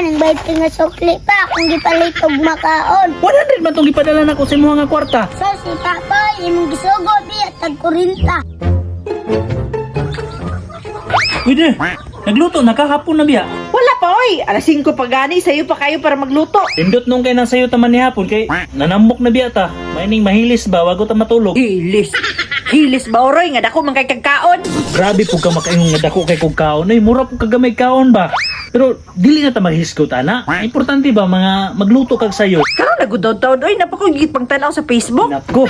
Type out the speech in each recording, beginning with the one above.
man ang 20 nga sukli pa akong gipalit og makaon. 100 man tong gipadala nako sa imuha nga kwarta. So si Papa, imong gisugo biya tag 40. Uy, de, nagluto na ka hapon na biya. Wala pa oy, alas 5 pa gani, sayo pa kayo para magluto. Pindot nung kay nang sayo taman ni hapon kay nanambok na biya ta. Maining mahilis ba wago ta matulog. Hilis. Hilis ba oroy nga dako man kay kagkaon? Grabe pug ka makaingon nga dako kay kog kaon ay mura pug kagamay kaon ba. Pero dili na ta maghisgot ana. Importante ba mga magluto kag sayo. Karon na gud taon oy, napako gid pang tan-aw sa Facebook. Nako.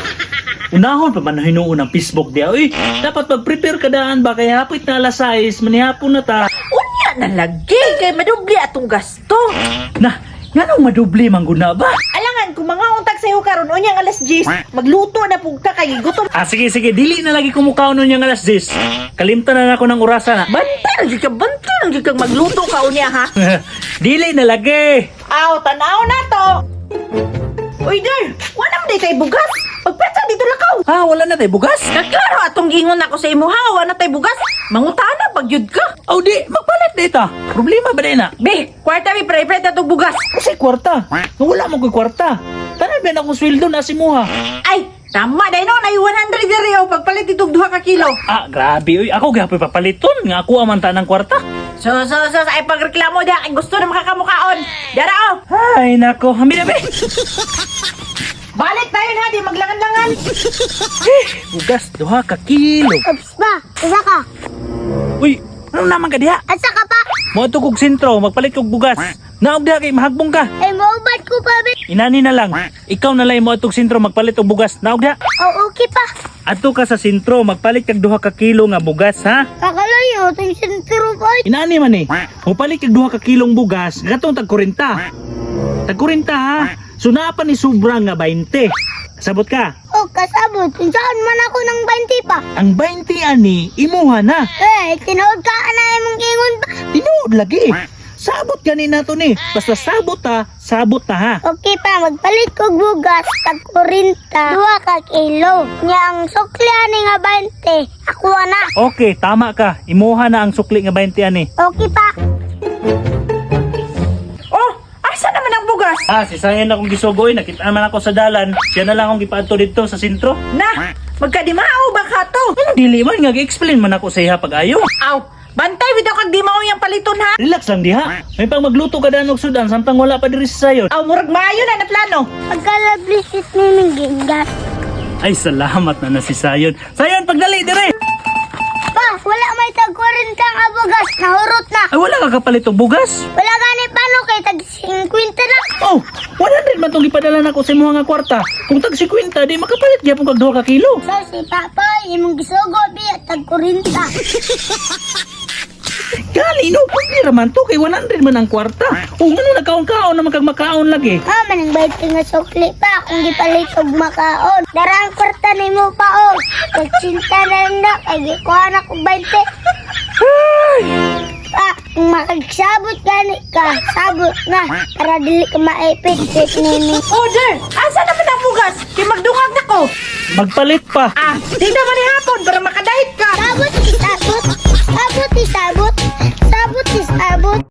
Unahon pa man hinuon ang Facebook diya. Uy, dapat mag-prepare ka daan ba kay hapit na alas 6 manihapon na ta. Unya na lagi kay madubli atong gasto. Na, nganong madubli man gud na ba? Alangan kung mga untag sayo karon unya ang alas 10, magluto na pug ka kay gutom. Ah, sige, sige. Dili na lagi kumukaon nun yung alas 10. Kalimtan na nako ng orasan na. Bantay lang jud ka, bantay lang jud kang magluto ka unya ha. Dili na lagi. Aw, tanaw na to. Uy, der, wala man day kay bugas. Pagpetsa dito lakaw. Ah, wala na tayo bugas. Kaklaro atong gingon ako sa imo ha, wala tay bugas. Mangutana pag yud ka. Aw, di. Magpalit na ita. Problema ba na? Be, kwarta mi pre pre atong bugas. Kasi kwarta. Wala mo ko'y kwarta. Tanan ba na akong sweldo na si Muha? Ay, tama day no, nay 100 diri oh, pagpalit itong 2 ka kilo. Ah, grabe. Uy, ako gihapon papaliton. Nga ako amanta ng kwarta. So, ay pagreklamo diha kay gusto na makakamukaon. Dara oh. Ay, nako. Hami na, be. Balik tayo na, di maglangan-langan. Eh, bugas, 2 ka kilo. Ops pa, isa ka. Uy, ano naman ka diha? Asa ka pa? Moadto kog sentro, magpalit kog bugas. Naog diha kay mahagbong ka. Ay maubat ko pa be. Inani na lang. Ikaw na lang mo atog sentro magpalit og bugas. Naog diha. Oh, okay pa. Adto ka sa sentro, magpalit kag 2 ka kilo nga bugas, ha? Kakalayo, itong sentro pa. Inani man eh. Mupalit kag 2 ka kilong bugas, gatong tag 40. Tag 40 ha. So naa pa ni sobra nga 20. Sabot ka. Oh, kasabot. Saan man ako ng 20 pa? Ang 20 ani imuha na. Eh, tinuod ka na imong ingon pa. Tinuod lagi. Sabot gani nato ni. Basta sabot ha, sabot na ha. Okay pa, magpalit kog bugas, tag 40, 2 ka kilo. Nya ang sukli ani nga 20, ako na. Okay, tama ka. Imuha na ang sukli nga 20 ani. Okay pa. Oh, asa naman ang bugas? Ah, si Sayan akong gisugoy, nakita man ako sa dalan. Siya na lang akong gipaadto didto sa sentro. Na, magkadimao ba ka to? Ano dili man nga gi-explain man ako sa iha pag-ayo. Aw, bantay bitaw kag di mao yang paliton ha. Relax lang diha. May pang magluto ka dan og sudan samtang wala pa diri sa sayon. Aw, murag maayo na na plano. Pagkalablisit ni ming gingas. Ay, salamat na na si Sayon. Sayon, pagdali dire. Pa, wala may tag 40 nga bugas, nahurot na. Ay, wala ka kapalit og bugas. Wala gani paano kay tag 50 na. Oh, 100 man tong gipadala nako sa imuha nga kwarta. Kung tag 50, di makapalit gyapon kag 2 ka kilo. So si Papa, imong gisugo biya tag 40. Gali no, pwede ra man to kay 100 man ang kwarta. O ngano nagkaon-kaon naman kag makaon lagi. Ha, man ang 20 nga sukli pa akong gipalit og makaon. Dara ang kwarta nimo pa og. Tag 80 na lang na kay gikuha na kog 20. Pa, kung makagsabot gani ka, sabot na para dili ka maipit sit nini. Order, asa naman ang bugas? Kay magdungag na ko. Magpalit pa. Ah, tingnan man ni hapon para makadahit ka. Sabot.